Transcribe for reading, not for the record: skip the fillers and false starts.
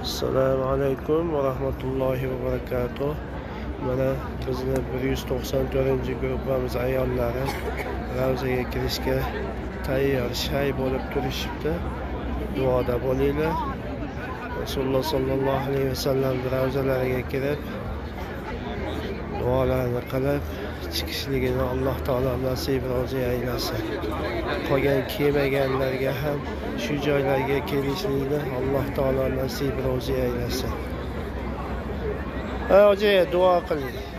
Assalomu alaykum va rahmatullohi va barakatuh. Mana bizni 194-gruppamiz ayollari ravzaga kirishga tayyor shay bo'lib turishibdi. Duoda bo'linglar. Rasululloh sollallohu alayhi vasallam ravzalariga kirib duolarni qilib chiqishligini Alloh taolo nasib rozi aylasin. Qolgan kelmaganlarga ham shu joylarga kelishlikni Alloh taolo nasib rozi aylasin. Ha, hoji, duo qiling.